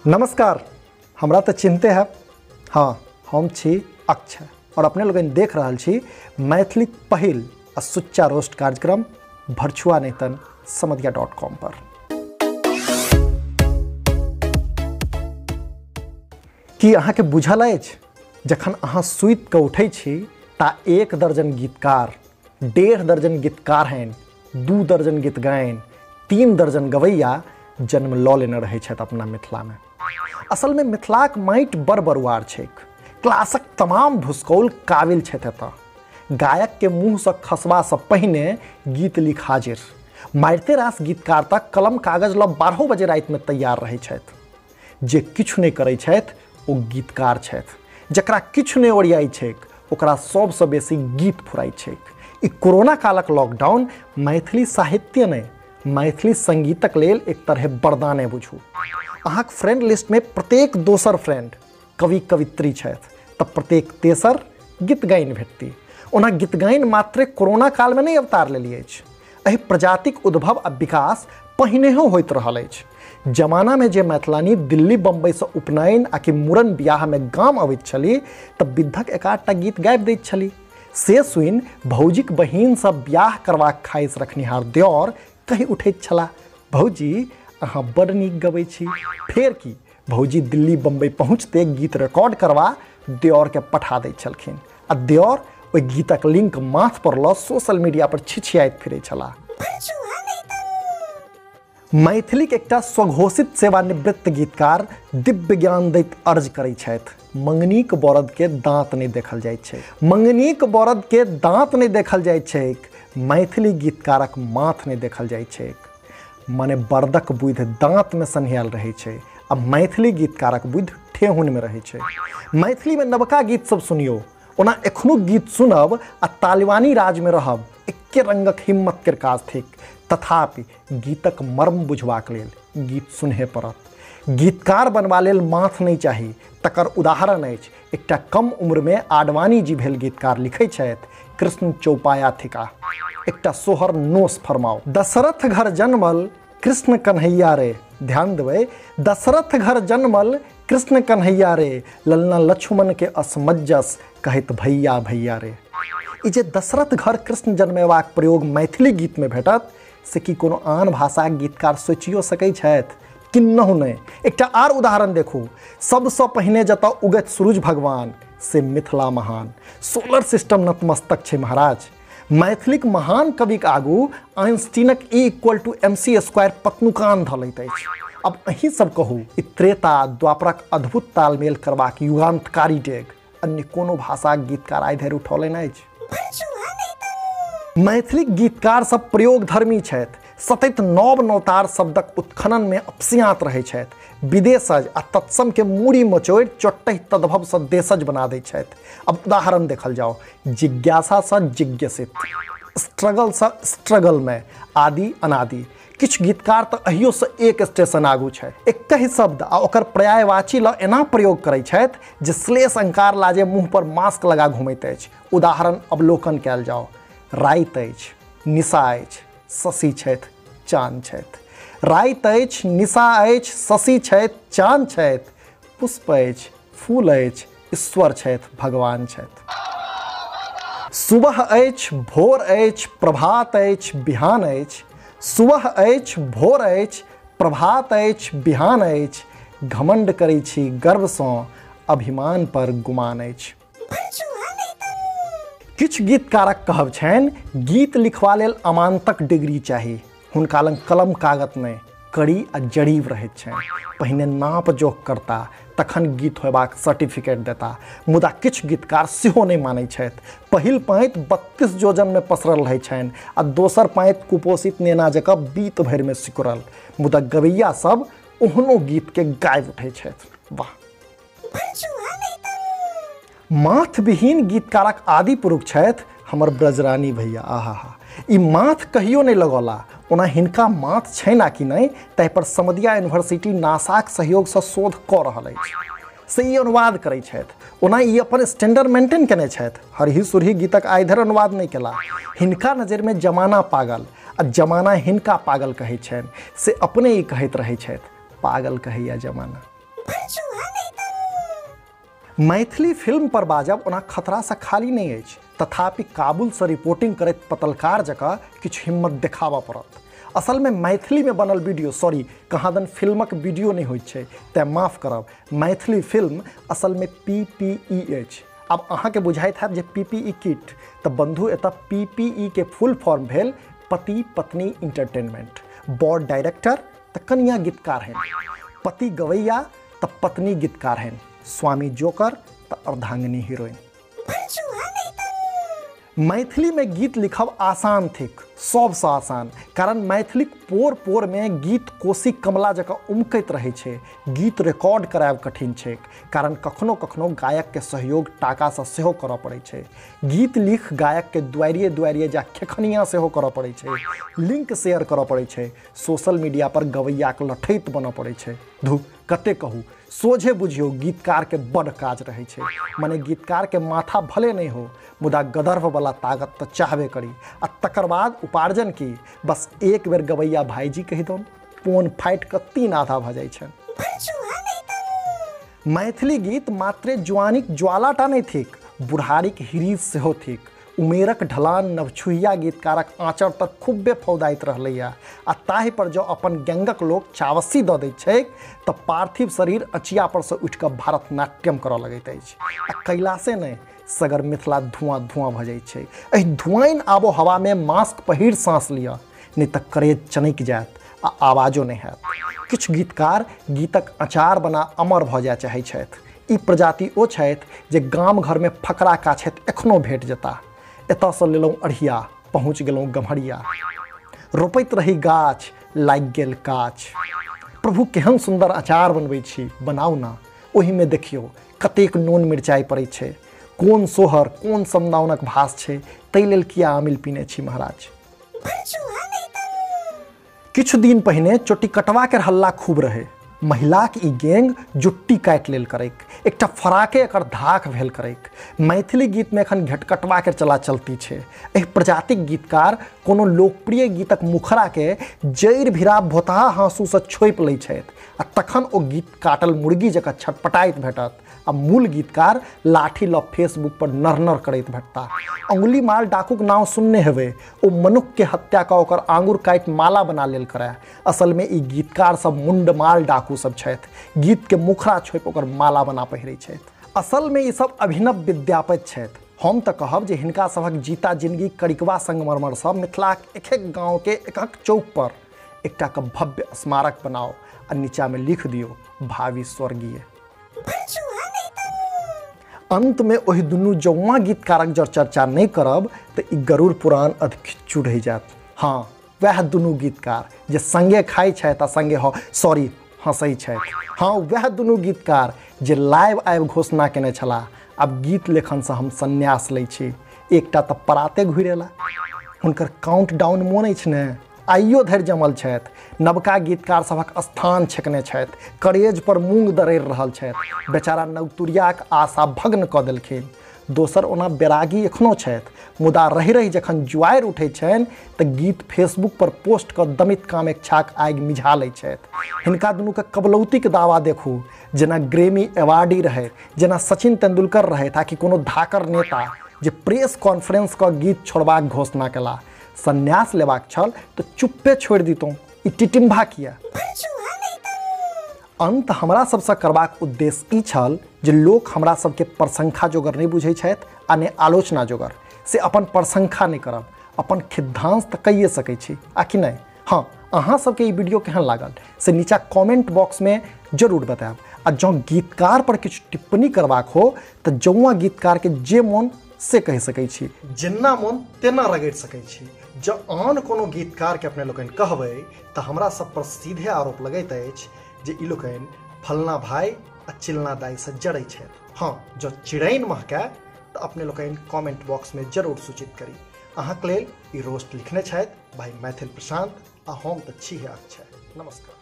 नमस्कार, हमरा तो चिन्हते हैं। हाँ, हम छी अक्षय और अपने लोगन देख रहल छी मैथिलीक पहिल आ सुच्चा रोस्ट कार्यक्रम भरछुआ नहितन समदिया .com पर। की अहाँके बुझल अछि जखन अहाँ सुति कऽ उठै छी ता 1 दर्जन गीतकार, 1.5 दर्जन गीतकार हैं, 2 दर्जन गीत गायन, 3 दर्जन गवैया जन्म लऽ लेने रहै छथि अपना मिथिलामे। असल में मिथिलाक माटि बड़ बरुआर छैक। क्लासक तमाम भुसकौल काबिल छथि एतऽ। गायक के मुँहसँ खसबासँ पहिने गीत लिख हाजिर। मारिते रास गीतकार तक कलम कागज लऽ 12 बजे रातिमे तैयार रहै छथि। जे किछु नहि करै छथि ओ गीतकार छथि। जकरा किछु नहि ओरियाइ छैक ओकरा सबसँ बेसी गीत फुराइ छैक। ई कोरोना कालक लॉकडाउन मैथिली साहित्य नहि, मैथिली संगीतक लेल एक तरहे वरदाने बुझू। अहाँक फ्रेंड लिस्टमे प्रत्येक दोसर फ्रेंड कवि कवित्री छथि तऽ प्रत्येक तेसर गीत गाइन भेटती। ओना गीत गाइन मात्रे कोरोना कालमे नहि अवतार लेली अछि। एहि प्रजातिक उद्भव आ विकास पहिनेहो होइत रहल अछि। जमानामे जे मैथिलानी दिल्ली बम्बईसँ उपनयन आ कि मूड़न बियाहमे गाम अबैत छली तऽ विद्धक 1-8टा गीत गाबि दैत छली। से सुनि भौजीक बहिनसँ बियाह करबाक ख्वाहिश रखनिहार देओर कहि उठैत छलाह, भौजी अहाँ बड़ नीक गबै छी। फेर की, भौजी दिल्ली बम्बई पहुँचते गीत रिकॉर्ड करवा देओरके पठा दैत छलखिन आ देओर ओहि गीतक लिंक माथ पर लऽ सोशल मीडिया पर छिछियाइत फिरै छलाह। मैथिलीक एकटा स्वघोषित सेवानिवृत्त गीतकार दिव्य ज्ञान दैत अर्ज करै छथि, मंगनीक बरद के दाँत नहि देखल जाइत छै। मंगनीक बरद के दाँत नहि देखल जाइत छैक, मैथिली गीतकारक माथ नहि देखल जाइत छैक। मने बरदक बुद्धि दाँतमे सन्हियाल रहै छै आ मैथिली गीतकारक बुद्धि ठेहुनमे रहै छै। मैथिलीमे नवका गीत सब सुनियौ, ओना एखनो गीत सुनब आ तालिबानी राजमे रहब एके रंगक हिम्मत के काज थिक। तथापि गीतक मर्म बुझबाक लेल गीत सुनहे पड़त। गीतकार बनबा लेल माथ नहि चाही, तकर उदाहरण अछि एकटा कम उम्रमे आडवाणी जी भेल गीतकार लिखै छथि, कृष्ण चौपाया थिका। एकटा सोहर नोस फरमाओ, दशरथ घर जन्मल कृष्ण कन्हैया रे। ध्यान देबै, दशरथ घर जन्मल कृष्ण कन्हैया रे, ललना लक्ष्मण के असमंजस कहैत भैया भैया रे। ई जे दशरथ घर कृष्ण जन्मेबाक प्रयोग मैथिली गीतमे भेटत से कि कोनो आन भाषाक गीतकार सोचियो सकै छथि? किन्नहु नहि। एकटा आर उदाहरण देखू, सबसँ पहिने जतऽ उगत सूरज भगवान से मिथिला महान। सोलर सिस्टम नतमस्तक छै महाराज। मैथिलीक महान कविक आगू आइंस्टीनक E = mc² पतनुकान धऽ लैत अछि। अब अहीं सब कहू, ई त्रेता द्वापरक अद्भुत तालमेल करबाक युगांतकारी डेग अन्य कोनो भाषाक गीतकार आइ धरि उठौलनि अछि? मैथिलीक गीतकार सब प्रयोगधर्मी छथि। सतत नव नवतार शब्दक उत्खननमे अपसियाँत रहै छथि। विदेशज आ तत्समके मूड़ी मचोड़ि चोट्टहि तद्भवसँ देशज बना दै छथि। अब उदाहरण देखल जाओ, जिज्ञासासँ जिज्ञसित, स्ट्रगलसँ स्ट्रगलमे, आदि अनादि। किछु गीतकार तऽ अहियोसँ एक स्टेशन आगू छथि। एकहि शब्द आ ओकर पर्यायवाची लऽ एना प्रयोग करै छथि जे श्लेष अंकार लाजे मुँह पर मास्क लगा घुमैत अछि। उदाहरण अवलोकन कयल जाओ, राति अछि, निशा अछि, शशि छथि, चान छथि। राति अछि, निशा अछि, शशि छथि, चान छथि, पुष्प अछि, फूल अछि, ईश्वर छथि, भगवान छथि। सुबह अछि, भोर अछि, प्रभात अछि, बिहान अछि। सुबह अछि, भोर अछि, प्रभात अछि, बिहान अछि। घमंड करै छी गर्वसँ, अभिमान पर गुमान अछि। किछु गीतकारक कहब छनि, गीत लिखवा लेल अमानतक डिग्री चाही। हुनका लग कलम कागत नहि, कड़ी आ जड़ीब रहैत छनि। पहिने नाप जोख करता तखन गीत होयबाक सर्टिफिकेट देता। मुदा किछु गीतकार सेहो नहि मानै छथि। पहिल पाँति 32 योजनमे पसरल रहै छनि आ दोसर पाँति कुपोषित नेना जकाँ बीत भरिमे सिकुड़ल। मुदा गवैया सब ओहनो गीतके गाबि उठै छथि। वाह। माथविहीन गीतकारक आदि पुरुष छथि हमर ब्रजरानी भैया। आहा हा, ई माथ कहियो नहि लगौला। ओना हिनका माथ छै ना कि नहि ताहि पर समदिया यूनिवर्सिटी नासाक सहयोगसँ शोध कऽ रहल अछि, से ई अनुवाद करै छथि। ओना ई अपन स्टैंडर्ड मेंटेन केने छथि, हरही सुरही गीतक आइ धरि अनुवाद नहि केला। हिनका नजरिमे जमाना पागल आ जमाना हिनका पागल कहै छनि, से अपने ई कहैत रहै छथि, पागल कहैया जमाना। मैथिली फिल्म पर बाजब ओना खतरासँ खाली नहि अछि, तथापि काबुलसँ रिपोर्टिंग करैत पत्रकार जकाँ किछु हिम्मत देखाबऽ पड़त। असलमे मैथिलीमे बनल वीडियो, सॉरी कहाँदन फिल्मक वीडियो नहि होइत छै, तेँ माफ करब, मैथिली फिल्म असलमे PPE अछि। आब अहाँके बुझाइत हैत जे PPE किट, तऽ बंधु एतऽ PPE के फुल फॉर्म भेल पति पत्नी इंटरटेनमेंट। बड़ डायरेक्टर तऽ कनिया गीतकार हैं, पति गवैया तऽ पत्नी गीतकार हैं, स्वामी जोकर तऽ अर्धांगिनी हीरोइन। मैथिली में गीत लिखब आसान थिक, सबसँ आसान, कारण मैथिलीक पोर पोर में गीत कोसी कमला जकाँ उमकैत रहै छै। गीत रिकॉर्ड करायब कठिन छै, कारण कखनो कखनो गायक के सहयोग टाकासँ सेहो करऽ पड़ै छै। गीत लिख गायक के दुआरिये दुआरिये जा खेखनिया सेहो करऽ पड़ै छै, लिंक शेयर करऽ पड़ै छै, सोशल मीडिया पर गवैयाके लठैत बनऽ पड़ै छै। धू कते कहू, सोझे बुझियौ गीतकार के बड़ काज रहै छै। मने गीतकार के माथा भले नहीं हो, मुदा गदर्भवला ताकत तऽ चाहबे करी। आ तकर बाद उपार्जन की, बस एक बेर गवैया भाईजी कहि दौन, पोन फाटि कऽ 3 आधा भऽ जाइ छनि। मैथिली गीत मात्रे जुआनीक ज्वालाटा नहि थिक, बुढ़ारीक हिरीज सेहो थिक। उमेरक ढलान नवछुहिया गीतकारक आँचर तर खूबे फौदाइत रहलैए, आ ताहि पर जँ अपन गैंगक लोक चावसी दऽ दैत छैक तऽ पार्थिव शरीर अचिया परसँ उठि कऽ भारतनाट्यम करऽ लगैत अछि। आ कैलासे नहि, सगर मिथिला धुआँ धुआँ भऽ जाइ छै। एहि धुआइन आबो हवामे मास्क पहिर साँस लिअ, नहि तऽ करेज चनकि जायत आ आवाजो नहि हैत। किछु गीतकार गीतक अचार बना अमर भऽ जाय चाहै छथि। ई प्रजाति ओ छथि जे गाम घरमे फकरा काछैत एखनो भेट जेताह। एतऽसँ लेलहुँ अढ़िया, पहुँच गेलहुँ गम्हरिया, रोपैत रही गाछ, लागि गेल काछ। प्रभु केहन सुन्दर अचार बनबै छी, बनाउ ना, ओहिमे देखियौ कतेक नून मिरचाइ पड़ै छै, कोन सोहर कोन समदाउनक भास छै, ताहि लेल किया आमिल पीने छी महाराज। किछु दिन पहिने चोटी कटवा के हल्ला खूब रहे। महिलाक ई गैंग जुट्टी काटि लेल करैक, एकटा फराके एकर धाक भेल करैक। मैथिली गीतमे एखन घेटकटवा के चला चलती छै। एहि प्रजातिक गीतकार कोनो लोकप्रिय गीतक मुखड़ाके जड़ि भिरा भोतहा हाँसूसँ छोपि लै छथि, आ तखन ओ गीत काटल मुर्गी जकाँ छटपटाइत भेटत, आ मूल गीतकार लाठी लऽ फेसबुक पर नर नर करैत भेटता। अंगुली माल डाकूक नाम सुनने हेबै, ओ मनुक्खके हत्या कऽ ओकर आंगुर काटि माला बना लेल करए। असलमे ई गीतकार सब मुंडमाल डाकू सब छथि, गीतके मुखड़ा छोपि ओकर माला बना पहिरै छथि। असलमे ई सब अभिनव विद्यापति छथि। हम तऽ कहब जे हिनका सभक जीता जिंदगी करिकवा संगमरमरसँ मिथिलाक एक एक गाँवके एक एक चौक पर एकटा के भव्य स्मारक बनाओ आ नीचामे लिख दियौ भावी स्वर्गीय। अंत में ओहि दुनू जौआ गीतकारक जर चर्चा नहीं करब तऽ ई गरुड़ पुराण अधखिच्चू रहि जायत। हाँ, वएह दुनू गीतकार जे संगे खाइ छथि आ संगे सॉरी हँसै छथि। हाँ, वएह दुनू गीतकार जे लाइव आबि घोषणा केने छलाह, आब गीत लेखनसँ हम संन्यास लै छी। एकटा तऽ पराते घुरि अयला, हुनकर काउंट डाउन मोन अछि ने, आइयो धरि जमल छथि। नवका गीतकार सभक स्थान छेकने छथि, करेज पर मूँग दरड़ि रहल छथि। बेचारा नवतुरियाक आशा भग्न कऽ देलखिन। दोसर ओना बैरागी एखनो छथि, मुदा रहि रहि जखन जुआरि उठै छनि तऽ गीत फेसबुक पर पोस्ट कऽ दमित कामेच्छाक आगि मिझा लै छथि। हिनका दुनूके कबलौतीक दावा देखू, जेना ग्रेमी अवार्डी रहै, जेना सचिन तेंदुलकर रहै, ताकि कोनो धाकर नेता जे प्रेस कॉन्फ्रेंस कऽ गीत छोड़बाक घोषणा केला। संन्यास लेबाक छल तऽ चुप्पे छोड़ि दितहुँ, ई टिटिम्भा किया। अंत हमरा सबसँ करबाक उद्देश्य ई छल जे लोक हमरा सबके प्रशंसा जोगर नहि बुझै छथि आ नहि आलोचना जोगर, से अपन प्रशंसा नहि करब, अपन खिद्धांश तऽ कहिए सकै छी आ कि नहि। हाँ, अहाँ सबके ई वीडियो केहन लागल से नीचा कमेंट बॉक्समे जरूर बतायब, आ जँ गीतकार पर किछु टिप्पणी करबाक हो तऽ जौआ गीतकारके जे मोन से कहि सकै छी, जेना मोन तेना रगड़ि सकै छी। जँ आन कोनो गीतकारके अपने लोकनि कहबै तऽ हमरा सब पर सीधे आरोप लगैत अछि जे ई लोकनि फलना भाई आ चिलना दाइसँ जड़ै छथि। हाँ, जँ चिड़ैन महकै तऽ अपने लोकनि कमेंट बॉक्समे जरूर सूचित करी। अहाँके लेल ई रोस्ट लिखने छथि भाई मैथिल प्रशांत, आ हम तऽ छी अक्षय। नमस्कार।